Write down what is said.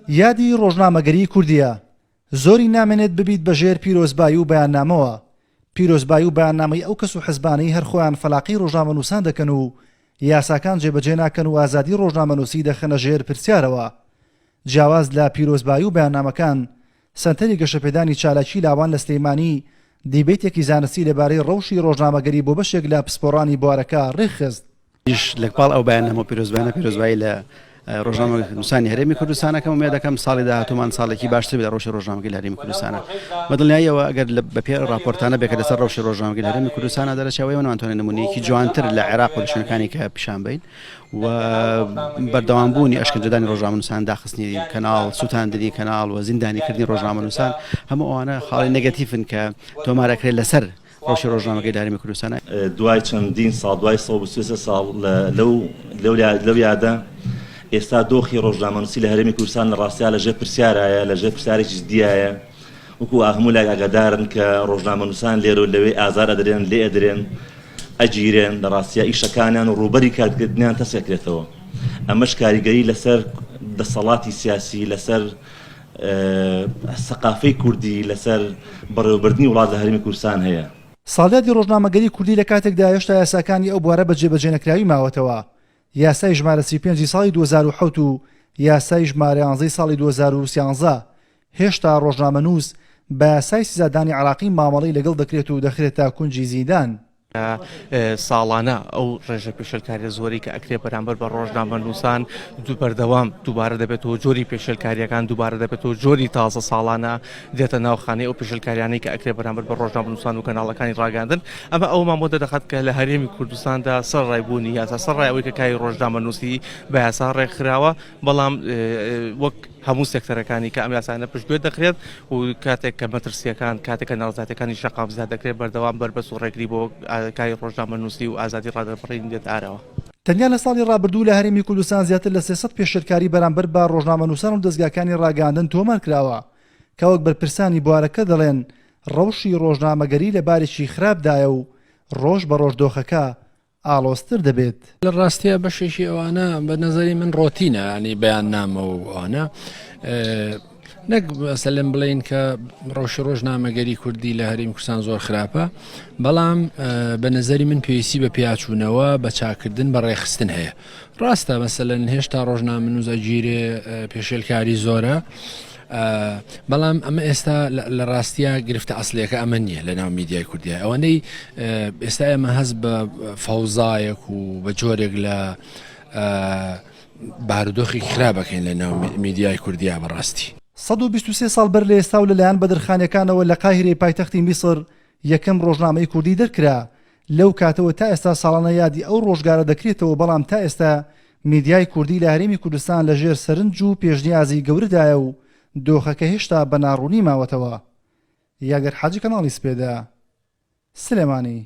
یادی ڕۆژنامەگەریی کوردییە، زۆری نامێنێت ببیت بە ژێر پیرۆزبایی و بەیاننامەوە، پیرۆزبایی و بەیاننامەی ئەو کەس و حزبانەی هەر خۆیان فەلاقەی ڕۆژنامەنووسان دەکەن و یاساکان جێبەجێ ناکەن و ئازادی ڕۆژنامەنووسی دەخەنە ژێر پرسیارەوە. جیاواز لە پیرۆزبایی و بەیاننامەکان، سەنتەری گەشەپێدانی چالاکی لاوان لە سلێمانی دیبەیتێکی زانستی لەبارەی ڕەوشی ڕۆژنامەگەری بۆ بەشێک لە پسپۆڕانی بوارەکە ڕێکخست. منیش لە پاڵ ئەو بەیاننامە و پیرۆزبایانە پیرۆزبایی لە ڕۆژنامەنووسانی هەرێمی کوردستان ئەکەم ئومێد دەکەم ساڵی داهاتوومان ساڵێکی باشتر بێت لە ڕەوشی ڕۆژنامەگەری لە هەرێمی کوردستانە بە دڵنیاییەوە ئەگەر لە بەپێی ڕاپۆرتانە بێت کە لەسەر ڕەوشی ڕۆژنامەگەری لە هەرێمی کوردستانە دەرەچێت ئەوە ئێمە ناتوانین نموونەیەکی جوانتر لە عێراق و لە شوێنەکانی کە پیشان بەین و بەردەوامبوونی ئەشکەنجەدانی ڕۆژنامەنووسان داخستنی کەناڵ سووتاندنی کەناڵ و زیندانیکردنی ڕۆژنامەنووسان هەموو ئەوانە خاڵی نێگەتیفن کە تۆمارەکرێت لەسەر ڕەوشی ڕۆژنامەگەری لە هەرێمی کوردستان. دوای چەندین ساڵ، دوای 123 ساڵ لەو یادە، ئێستا دۆخی ڕۆژنامەنووسی لە هەرێمی کوردستان لە ڕاستیا لە ژێر پرسیارایە، لە ژێر پرسیارێکی جدیایە. وەکو هەموو لایەک ئاگادارن کە ڕۆژنامەنووسان لێرە و لەوێ ئازار ئەدرێن، لێ ئەدرێن، ئەگیرێن، لە ڕاستیا ئیشەکانیان و ڕووبەری کارکردنیان تەسک ئەکرێتەوە. ئەمەش کاریگەری لەسەر دەسەڵاتی سیاسی، لەسەر سەقافەی کوردی لەسەر بەڕێوەبردنی وڵات لە هەرێمی کوردستان هەیە. ساڵیادی ڕۆژنامەگەری کوردی لە کاتێکدا هێشتا یاساکانی ئەو بوارە بە جێبەجێنەکراوی ماوەتەوە، یاسای ژمارە 35 ی ساڵی 2007 و یاسای ژمارە یانزەی ساڵی 2013، هێشتا ڕۆژنامەنووس بە یاسای سزادانی عێراقی مامەڵەی لەگەڵ دەکرێت و دەخرێتە کونجی زیندان. ساڵانە ئەو ڕێژە پێشێلکاریە زۆرەی کە ئەکرێ بەرامبەر بە ڕۆژنامەنووسان دوو بەردەوام دووبارە دەبێتەوە جۆری پێشێلکاریەکان دووبارە دەبێتەوە جۆری تازە ساڵانە دێتە ناو خانەی ئەو پێشێلکاریانەی کە ئەکرێ بەرامبەر بە ڕۆژنامەنووسان و کەناڵەکانی ڕاگەاندن ئەمە ئەومان بۆ دەردەخات کە لە هەرێمی کوردستاندا سەرڕای بوونی یاسا سەرڕای ئەوەی کە کاری ڕۆژنامەنووسی بە یاسا ڕێکخراوە بەڵام وەک هەموو سێکتەرەکانی کە ئەم یاسایانە پشتگوێ دەخرێت و کاتێک کە مەترسییەکان، کاتێک کە ناڕەزایەتییەکانی شەقام زیاد دەکرێت، بەردەوام بەربەست و ڕێگری بۆ کاری ڕۆژنامەنووسی و ئازادی ڕادەربڕین دێتە ئاراوە. تەنیا لە ساڵی ڕابردوو لە هەرێمی کوردستان زیاتر لە 300 پێشێلکاری بەرامبەر بە ڕۆژنامەنووسان و دەزگاکانی ڕاگەیاندن تۆمار کراوە کە وەک بەرپرسانی بوارەکە دەڵێن ڕەوشی ڕۆژنامەگەری لە بارێکی خراپدایە و ڕۆژ بە ڕۆژ دۆخەکە ئاڵۆزتر دەبێت. لە ڕاستیا بەشێکی ئەوانە بە نەزەری من ڕۆتینە ینی بەیاننامە و ئەوانە نەک مەسەلەن بڵێین کە ڕەوشی ڕۆژنامەگەری کوردی لە هەرێمی کوردستان زۆر خراپە بەڵام بە نەزەری من پێویستی بە پیاچوونەوە بە چاکردن بە ڕێخستن هەیە ڕاستە مەسەلەن هێشتا ڕۆژنامەنووس ئەگیرێ پێشێلکاری زۆرە بەڵام ئەمە ئێستا لە ڕاستیا گرفتە ئەسلەکە ئەمە نییە لە ناو میدیای کوردیا ئەوەندەی ئێستا ئێمە هەست بە فەوزایەک و بە جۆرێک لە بارودۆخی خراپەکەین لە ناو میدیای کوردیا بەڕاستی. 123 ساڵ بەر لە ئێستا و لەلایەن بەدرخانیەکانەوە لە قاهیرەی پایتەختی میسر یەکەم ڕۆژنامەی کوردی دەرکرا، لەو کاتەوە تا ئێستا ساڵانە یادی ئەو ڕۆژگارە دەکرێتەوە، بەڵام تا ئێستا میدیای کوردی لە هەرێمی کوردستان لە ژێر سەرنج و پێشنیازی گەورەدایە و دۆخەکە هێشتا بە ناڕوونی ماوەتەوە. یاگەر حاجی کەناڵی سپێدە، سلێمانی.